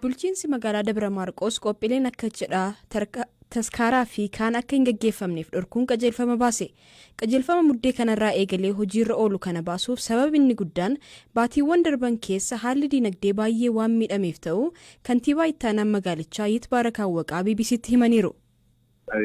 Bulchiinsi magaalaa Dabra Maarqoos qophiileen akka cidhaa, taskaaraa fi kaan akka hin gaggeeffamneef dhorkuun qajeelfama baase. Qajeelfama Muddee kanarraa eegalee hojiirra oolu kana baasuuf sababni inni guddaan baatiiwwan darban keessa haalli diinagdee baay'ee waan miidhameef ta'uu kantiibaa ittaanaan magaalichaa Yitbaarak Awwaqaa BBCtti himaniiru.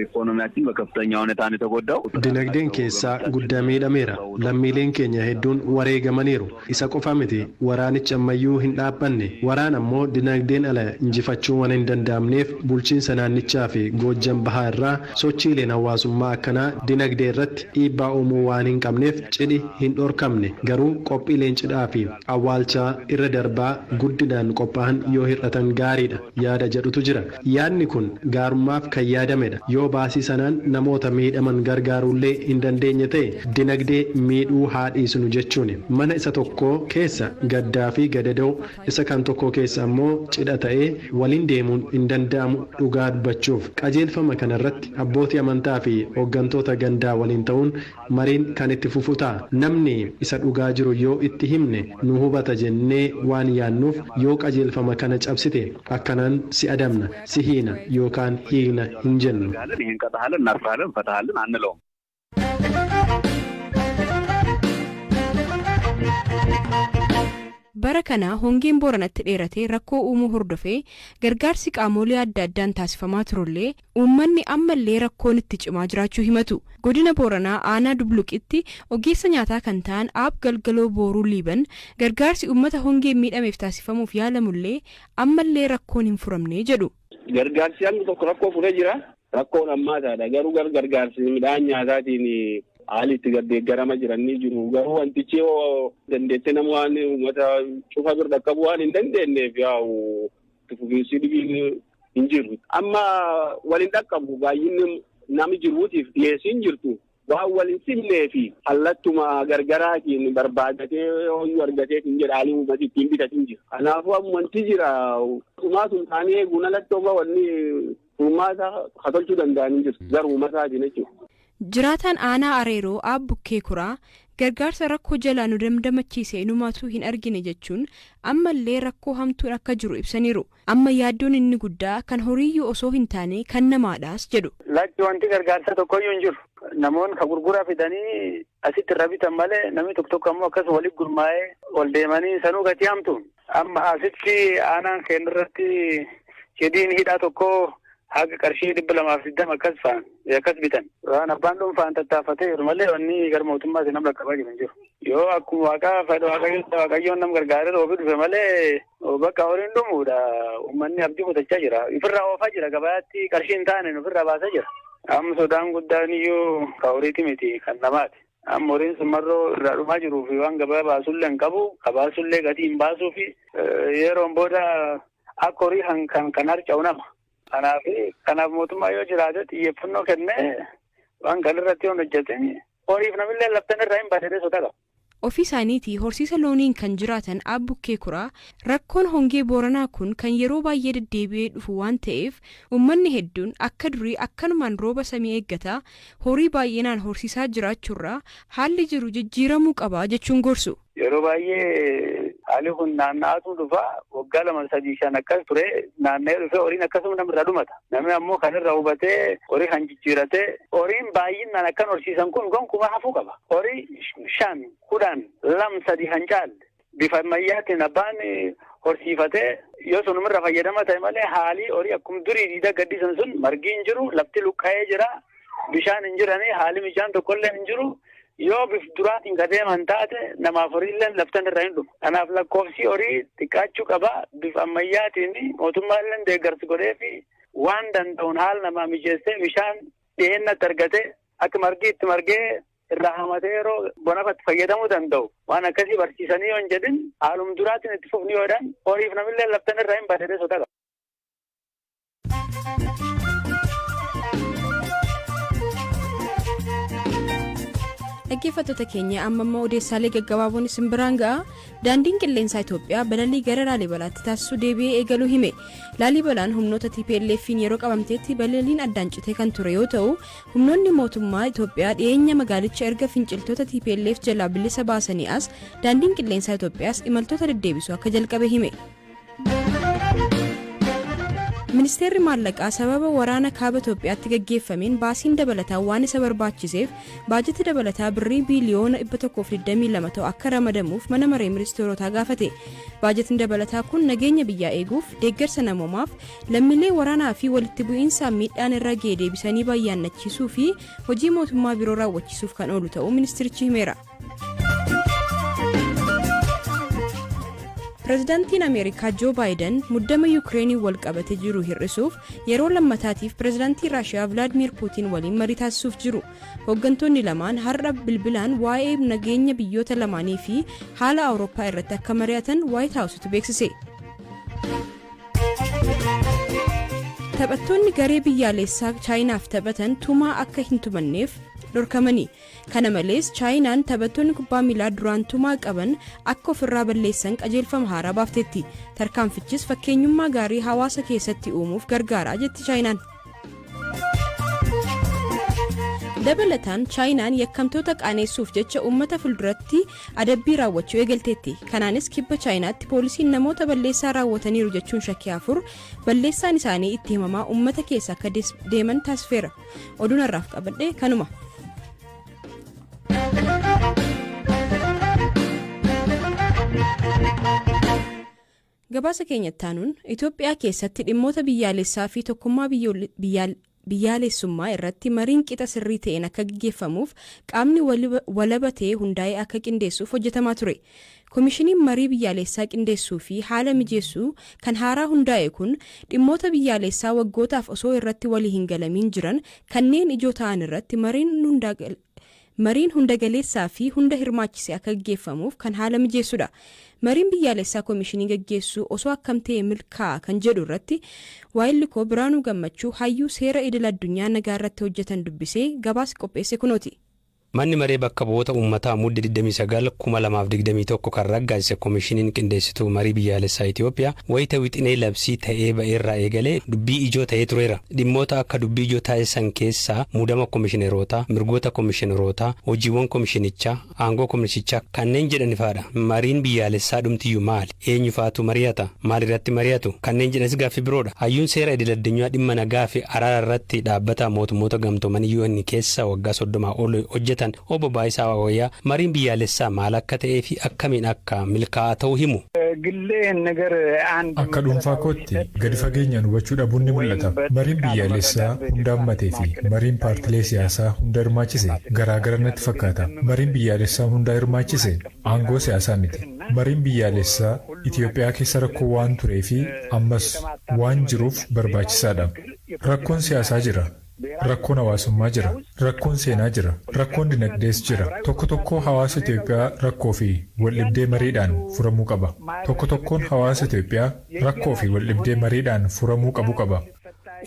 ኢኮኖሚያችን በከፍተኛ ሁኔታ ነው የተጎዳው። Dinagdeen keessaa guddaa miidhameera. Lammiileen keenya hedduun wareegamaniiru. Isa qofa miti, waraanichi ammayyuu hin dhaabbanne. Waraan ammoo dinagdeen ala injifachuu waan hin danda'amneef, bulchiinsa naannichaa fi Goojjam Bahaa irraa sochiileen hawaasummaa akkanaa dinagdee irratti dhiibbaa uumuu waan hin qabneef cidhi hin dhorkamne. Garuu qophiileen cidhaa fi awwaalchaa irra darbaa guddinaan qophaa'an yoo hir'atan gaariidha yaada jedhutu jira. Yaadni kun gaarummaaf kan yaadamedha. Yoo baasii sanaan namoota miidhaman gargaaruullee hin dandeenye ta'e, dinagdee miidhuu haa dhiisnu jechuun, mana isa tokkoo keessa gaddaa fi gadadoo, isa kan tokko keessa ammoo cidha ta'ee waliin deemuun hin danda'amu. Dhugaa dubbachuuf, qajeelfama kanarratti abbootii amantaa fi hooggantoota gandaa waliin ta'uun mariin kan itti fufu ta'a. Namni isa dhugaa jiru yoo itti himne nu hubata jennee waan yaannuuf, yoo qajeelfama kana cabsite akkanaan si adamna, si hiina yookaan hiikna hin jennu. ይህን እንቀጣሃለን፣ እናስራለን፣ እንፈታሃለን አንለውም። Bara kana hongeen Booranatti dheeratee rakkoo uumuu hordofee gargaarsi qaamolee adda addaan taasifamaa turullee, uummanni ammallee rakkoon itti cimaa jiraachuu himatu. Godina Booranaa aanaa Dubluqitti ogeessa nyaataa kan ta'an Aab Galgaloo Booruu Liiban, gargaarsi uummata hongeen miidhameef taasifamuuf yaalamullee ammallee rakkoon hin furamne jedhu. Gargaarsi hangi tokko rakkoo furee jira. Rakkoon hammaataadha. Garuu gargaarsi midhaan nyaataatiin haalli itti deeggarama jiran ni jiru. Garuu wantichi dandeettii nama waan uummata cufa bira dhaqqabu waan hin dandeenyeef, yaa'u itti fufiinsi dhibiin hin jiru. Amma waliin dhaqqabu, baay'inni nami jiruutiif dhiyeessiin jirtu waan waliin simnee fi kallattuma gargaraatiin barbaadatee hoyyuu argatee hin jedha, haalli uummati ittiin bitatin jira. Kanaafuu amma wanti jira dhumaatum taanii eeguun alatti oga wanni furmaata haa tolchuu danda'an hin jiru. Garuu uummataatiin jechuudha. Jiraataan aanaa Areeroo Aab Bukkee Kuraa, gargaarsa rakkoo jalaa nu damdamachiise inumaatu hin argine jechuun ammallee rakkoo hamtuun akka jiru ibsaniiru. Amma yaaddoon inni guddaa kan horiiyyuu osoo hin taane kan namaadhaas jedhu. Lakki, wanti gargaarsa tokkoyyuu hin jiru. Namoonni ka gurguraa fidanii asitti irra bitan malee, namni tokko tokko ammoo akkas walitti gurmaa'ee ol deemanii sanuu gatii hamtu. Amma asitti aanaan keenya irratti cidhiin hidhaa tokko haga qarshii 220 akkas fa'an akkas bitan. Waan abbaan dhuunfaan tattaafatee jiru malee, wanni gara mootummaatiin nama dhaqqabaa jiru hin jiru. Yoo akkuma waaqaa fedha Waaqayyoon nama gargaaree roobi dhufe malee, bakka horiin dhumuudha. Uummanni abdii kutachaa jira. Ofirraa oofaa jira, gabaatti qarshii hin taane ofirraa baasaa jira. Amma sodaan guddaan iyyuu ka horiiti miti, kan namaati. Amma horiin sun marroo irraa dhumaa jiruu fi waan gabaa baasullee hin qabu, ka baasullee gatii hin baasuu fi yeroon booda akka horii kan harca'u nama. Kanaaf mootummaa yoo jiraate xiyyeeffannoo kennee waan kan irratti yoon hojjete, horiif namillee laftan irraa hin baadhee sodaa qaba. Ofii isaaniitii horsiisa looniin kan jiraatan Aab Bukkee Kuraa, rakkoon hongee Booranaa kun kan yeroo baay'ee deddeebi'ee dhufu waan ta'eef, uummanni hedduun akka durii akkanumaan rooba samii eeggataa horii baay'inaan horsiisaa jiraachuurraa haalli jiru jijjiiramuu qaba jechuun gorsu. Yeroo baay'ee haalli kun naanna'aatu dhufa, waggaa 2, 3, 5 akkas ture, naanna'ee dhufe, horiin akkasuma namarraa dhumata. Namni ammoo kanirra hubatee horii kan jijjiiratee horiin baay'inaan akkan horsiisan kun gonkumaa hafuu qaba. Horii 5, 10, 2, 3 kan caalle bifa ammayyaatiin abbaan horsiifatee yoo sunumirra fayyadama ta'e malee, haalii horii akkuma durii diida gaddisan sun, margi hin jiru, lafti luqqa'ee jira, bishaan hin jiranii, haali bishaan tokkollee hin jiru. Yoo bif duraatiin ka deeman taate, namaaf horiillee laftan irra hin dhumu. Kanaaf lakkoofsi horii xiqqaachuu qaba. Bifa ammayyaatiin mootummaallee deeggarsi godhee fi waan danda'uun haala namaa mijeessee, bishaan dhiyeennatti argatee, akka margi itti margee irraa hamatee yeroo bonafatti fayyadamuu danda'u. Waan akkasii barsiisanii yoo hin jedhin, haalum duraatiin itti fufni yoodhaan, horiif namillee laftan irraa hin baadhee sodaa qaba. Dhaggeeffattoota keenya, amma immoo odeessaalee gaggabaaboon isin biraan ga'a. Daandiin qilleensaa Itoophiyaa balalii gara Laalibalaatti taasisu deebi'ee eegaluu hime. Laalibalaan humnoota TPLF'n yeroo qabamteetti balaliin addaan citee kan ture yoo ta'u, humnoonni mootummaa Itoophiyaa dhiyeenya magaalicha erga finciltoota TPLF jalaa bilisa baasanii as daandiin qilleensaa Itoophiyaas imaltoota deddeebisuu akka jalqabe hime. Ministeerri maallaqaa sababa waraana kaaba Itoophiyaatti gaggeeffameen baasiin dabalataa waan isa barbaachiseef baajata dabalataa birrii biiliyoona 122 ta'u akka ramadamuuf mana maree ministeerotaa gaafate. Baajatni dabalataa kun nageenya biyyaa eeguuf, deeggarsa namoomaaf, lammiilee waraanaa fi walitti bu'iinsaan miidhaan irra ga'e deebisanii bayyaannachiisuu fi hojii mootummaa biroo raawwachiisuuf kan oolu ta'uu ministirichi himeera. Pireezidaantiin Ameerikaa Joo Baayiden muddama Yukireeniin wal qabatee jiru hir'isuuf yeroo lammataatiif pireezidaantii Raashiyaa Vilaadimir Puutiin waliin marii taasisuuf jiru. Hooggantoonni lamaan har'a bilbilaan waa'ee nageenya biyyoota lamaanii fi haala Awurooppaa irratti akka mari'atan Waayit Haawusitu beeksise. Taphattoonni garee biyyaalessaa Chaayinaaf taphatan tumaa akka hin tumanneef dhorkamani. Kana malees Chaayinaan taphattoonni kubbaa miilaa duraan tumaa qaban akka ofirraa balleessan qajeelfama haaraa baafteetti. Tarkaanfichis fakkeenyummaa gaarii hawaasa keessatti uumuuf gargaara jetti Chaayinaan. Dabalataan Chaayinaan yakkamtoota qaaneessuuf jecha uummata fuulduratti adabbii raawwachuu eegalteetti. Kanaanis kibba Chaayinaatti poolisiin namoota balleessaa raawwataniiru jechuun shakkii 4 balleessaan isaanii itti himamaa uummata keessa akka deeman taasifeera. Oduun har'aaf qabadhe kanuma. Gabaasa keenyatti aanuun Itoophiyaa keessatti dhimmoota biyyaalessaa fi tokkummaa biyyaalessummaa irratti mariin qixa sirrii ta'een akka gaggeeffamuuf qaamni walaba ta'e hundaa'ee akka qindeessuuf hojjetamaa ture. Koomishiniin marii biyyaalessaa qindeessuu fi haala mijeessuu kan haaraa hundaa'e kun dhimmoota biyyaalessaa waggootaaf osoo irratti walii hin galamiin jiran kanneen ijoo ta'an irratti mariin hunda galeessaa fi hunda hirmaachise akka gaggeeffamuuf kan haala mijeessudha. Mariin biyyaalessaa koomishinii gaggeessuu osoo akkam ta'e milkaa'a kan jedhu irratti waayillikoo Biraanuu Gammachuu hayyuu seera idil addunyaa nagaa irratti hojjetan dubbisee gabaasa qopheesse kunooti. Manni maree bakka bu'oota uummataa Mudde 29 2021 kan raggaasise Koomishiniin Qindeessituu Marii Biyyaalessaa Itoophiyaa wayita wixinee labsii ta'ee ba'eerraa eegalee dubbii ijoo ta'ee tureera. Dhimmoota akka dubbii ijoo taasisan keessaa muudama koomishinerootaa, mirgoota koomishinerootaa, hojiiwwan koomishinichaa, aangoo koomishinichaa kanneen jedhanifaadha. Mariin biyyaalessaa dhumtiyyuu maali? Eenyufaatu mari'ata? Maalirratti mari'atu? Kanneen jedhanis gaaffii biroodha. Hayyuun seera idil addunyaa dhimma nagaa fi araara irratti dhaabbata mootummoota gamtoomanii UN keessa waggaa 30 ol hojjetan Obbo Baayisaa Waawayyaa mariin biyyaalessaa maal akka ta'ee fi akkamiin akka milkaa'aa ta'u himu. Akka dhuunfaa kootti gadi fageenyaan hubachuu dhabuun ni mul'ata. Mariin biyyaalessaa hunda hammatee fi mariin paartilee siyaasaa hunda hirmaachise garaagara natti fakkaata. Mariin biyyaalessaa hunda hirmaachise aangoo siyaasaa miti. Mariin biyyaalessaa Itoophiyaa keessa rakkoo waan turee fi ammas waan jiruuf barbaachisaadha. Rakkoon siyaasaa jira. Rakkoon hawaasummaa jira. Rakkoon seenaa jira. Rakkoon dinagdees jira. Tokko tokkoo hawaasa Itoophiyaa rakkoo fi waldhibdee mariidhaan furamuu qaba. Tokko tokkoon hawaasa Itoophiyaa rakkoo fi waldhibdee mariidhaan furamuu qabu qaba.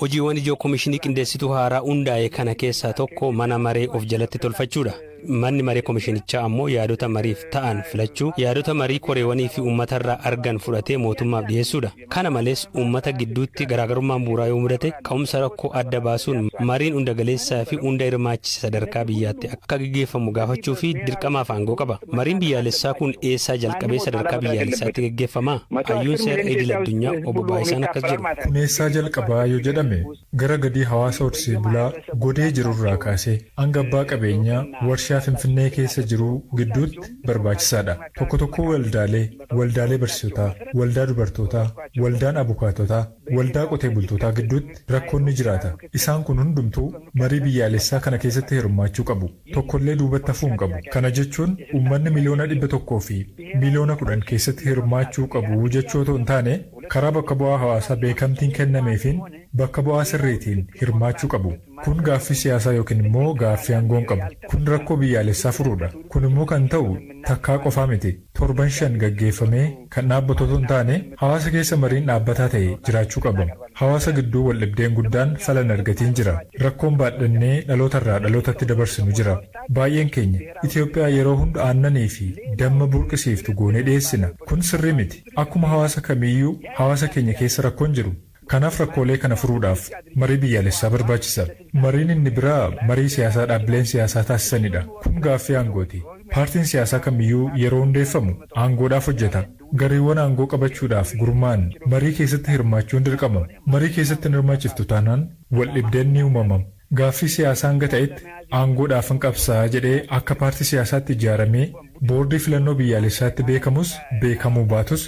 Hojiiwwan ijoo koomishinii qindeessituu haaraa hundaa'e kana keessaa tokko mana maree of jalatti tolfachuudha. Manni maree koomishinichaa ammoo yaadota mariif ta'an filachuu, yaadota marii koreewwanii fi uummatarraa argan fudhatee mootummaaf dhiyeessuudha. Kana malees uummata gidduutti garaagarummaan bu'uuraa yoo mudate ka'umsa rakkoo adda baasuun mariin hunda galeessaa fi hunda hirmaachise sadarkaa biyyaatti akka gaggeeffamu gaafachuu fi dirqamaaf aangoo qaba. Mariin biyyaalessaa kun eessaa jalqabee sadarkaa biyyaalessaatti gaggeeffama? Hayyuun seera idil addunyaa obbo Baayisaan akkas jedhu. Kun eessaa jalqabaa yoo jedhame gara gadii hawaasa horsee bulaa godee jirurraa kaasee hanga abbaa qabeenyaa warshaa Finfinnee keessa jiru gidduutti barbaachisaadha. Tokko tokkoo waldaalee, waldaalee barsiisotaa, waldaa dubartootaa, waldaan abukaatotaa, waldaa qotee bultootaa gidduutti rakkoon ni jiraata. Isaan kun hundumtuu marii biyyaalessaa kana keessatti hirmaachuu qabu. Tokkollee duubatti hafuu hin qabu. Kana jechuun uummanni miliyoona 100 fi miliyoona 10 keessatti hirmaachuu qabu jechuu otoo hin taane karaa bakka bu'aa hawaasaa beekamtiin kennameefiin bakka bu'aa sirriitiin hirmaachuu qabu. Kun gaaffii siyaasaa yookiin immoo gaaffii aangoo hin qabu. Kun rakkoo biyyaalessaa furuudha. Kun immoo kan ta'u takkaa qofaa miti. Torban 5 gaggeeffamee kan dhaabbatu otoo hin taane hawaasa keessa mariin dhaabbataa ta'e jiraachuu qaba. Hawaasa gidduu waldhibdeen guddaan fala hin argatiin jira. Rakkoon baadhannee dhalootarraa dhalootatti dabarsinu jira. Baay'een keenya Itoophiyaa yeroo hunda aannanii fi damma burqisiiftu goonee dhiyeessina. Kun sirrii miti. Akkuma hawaasa kamiiyyuu hawaasa keenya keessa rakkoon jiru. Kanaaf rakkoolee kana furuudhaaf marii biyyaalessaa barbaachisa. Mariin inni biraa marii siyaasaa dhaabbileen siyaasaa taasisanidha. Kun gaaffii aangooti. Paartiin siyaasaa kamiyyuu yeroo hundeeffamu aangoodhaaf hojjeta. Gareewwan aangoo qabachuudhaaf gurmaa'an marii keessatti hirmaachuun dirqama. Marii keessatti hin hirmaachiftu taanaan wal dhibdeen ni uumama. Gaaffii siyaasaa hanga ta'etti aangoodhaaf hin qabsaa'a jedhee akka paartii siyaasaatti ijaaramee boordii filannoo biyyaalessaatti beekamus beekamuu baatus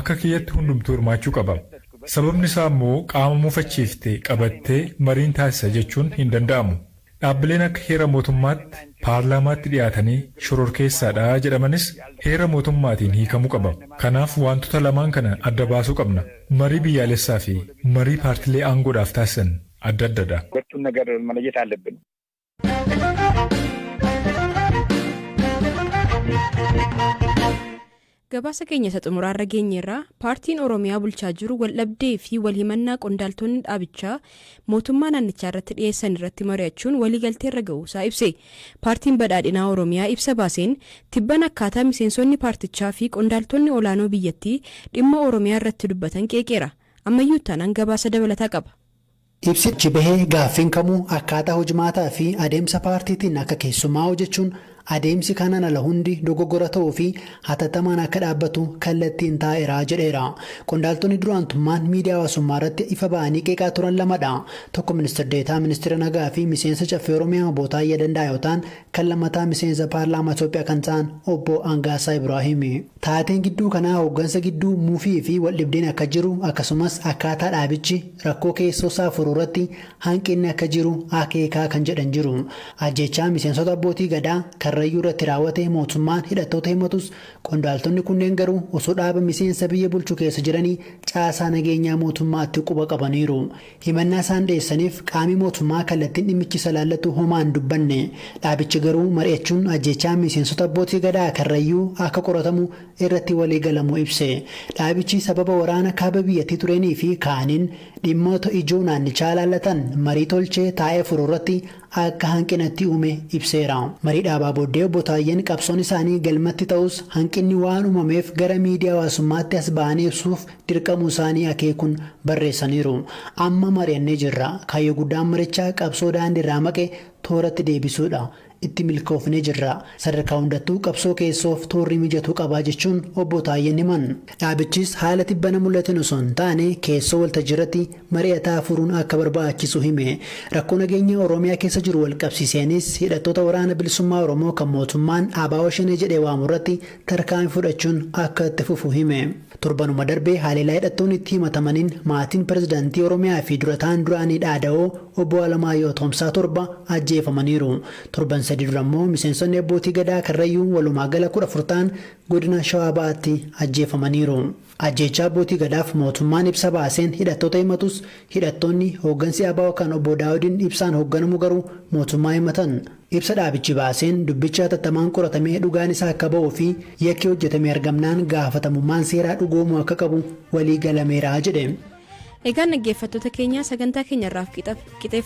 akka kiyyatti hundumtuu hirmaachuu qaba. Sababni isaa immoo qaama mufachiifte qabattee mariin taasisa jechuun hin danda'amu. Dhaabbileen akka heera mootummaatti paarlaamaatti dhiyaatanii shororkeessaadha jedhamanis heera mootummaatiin hiikamuu qaba. Kanaaf wantoota lamaan kana adda baasuu qabna. Marii biyyaalessaa fi marii paartilee aangoodhaaf taasisan adda addadha. ሁለቱን ነገር መለየት አለብን። Gabaasa keenya isa xumuraarra geenyeerraa paartiin Oromiyaa bulchaa jiru waldhabdee fi walhimannaa qondaaltonni dhaabichaa mootummaa naannichaa irratti dhiyeessan irratti mari'achuun waliigalteerra ga'uusaa ibse. Paartiin badhaadhinaa Oromiyaa ibsa baaseen tibban akkaataa miseensonni paartichaa fi qondaaltonni olaanoo biyyattii dhimma Oromiyaa irratti dubbatan qeeqeera. Ammayyuu taanaan gabaasa dabalataa qaba. Ibsichi bahee gaaffiin kamuu akkaataa hojimaataa fi adeemsa paartiitiin akka keessumaa jechuun adeemsi kanaan ala hundi dogoggora ta'uu fi hatattamaan akka dhaabbatu kallattiin taa'eera jedheera. Qondaaltonni duraantummaan miidiyaa hawaasummaa irratti ifa ba'anii qeeqaa turan lamadha. Tokko ministeera deetaa ministeera nagaa fi miseensa caffee Oromiyaa obbo Taayyee Danda'a yoo ta'an kan lammataa miseensa paarlaamaa Itoophiyaa kan ta'an obbo Angaasaa Ibraahimi. Taateen gidduu kanaa hooggansa gidduu muufii fi waldhibdeen akka jiru akkasumas akkaataa dhaabichi rakkoo keessoo isaa furuu irratti hanqinni akka jiru akeekaa kan jedhan jiru. Ajjechaa miseensota abbootii gadaa Karrayyuu irratti raawwate mootummaan hidhattoota himatus qondaaltonni kunneen garuu osoo dhaaba miseensa biyya bulchu keessa jiranii caasaa nageenyaa mootummaatti quba qabaniiru. Himannaa isaan dhiyeessaniif qaamni mootummaa kallattiin dhimmichisa laallatu homaa hin dubbanne. Dhaabichi garuu mari'achuun ajjechaa miseensota abbootii gadaa Karrayyuu akka qoratamu irratti walii galamuu ibse. Dhaabichi sababa waraana kaaba biyyattii tureenii fi kaaniin dhimmoota ijoo naannichaa laallatan marii tolchee taa'ee furuu irratti akka hanqinatti uume ibseera. Marii dhaabaa booddee obbo Taayyeen qabsoon isaanii galmatti ta'us hanqinni waan uumameef gara miidiyaa hawaasummaatti as ba'anii ibsuuf dirqamuu isaanii akeekuun barreessaniiru. Amma mari'annee jirra. Kaayyoo guddaan marichaa qabsoo daandii irraa maqe tooratti deebisuudha. Itti milkoofnee jirra. Sadarkaa hundattuu qabsoo keessoof toorri mijatuu qabaa jechuun obbo Taayyeen himan. Dhaabichis haala tibbana mul'atan osoo hin taane keessoo waltajjiirratti mari'ataa furuun akka barbaachisu hime. Rakkoo nageenya Oromiyaa keessa jiru wal qabsiiseenis hidhattoota waraana bilisummaa Oromoo kan mootummaan ABO Shanee jedhee waamu irratti tarkaanfii fudhachuun akka itti fufu hime. Torbanuma darbee haleellaa hidhattoonni itti himatamaniin maatiin pirezidaantii Oromiyaa fi durataan duraanii Dhaada'oo obbo Alamaayyoo Toomsaa 7 ajjeefamaniiru. Torban 3 dura immoo miseensonni abbootii gadaa Karrayyuu walumaa gala 14 ta'an godina Shawaa Ba'aatti ajjeefamaniiru. Ajjeechaa abbootii gadaaf mootummaan ibsa baaseen hidhattoota himatus hidhattoonni hooggansi ABO kan obbo Daawudiin ibsaan hoogganamu garuu mootummaa himatan. Ibsa dhaabichi baaseen dubbicha hatattamaan qoratamee dhugaan isaa akka ba'uu fi yakki hojjetamee argamnaan gaafatamummaan seeraa dhugoomuu akka qabu walii galameera jedhe. Egaan dhaggeeffattoota keenya sagantaa keenya irraaf qixeef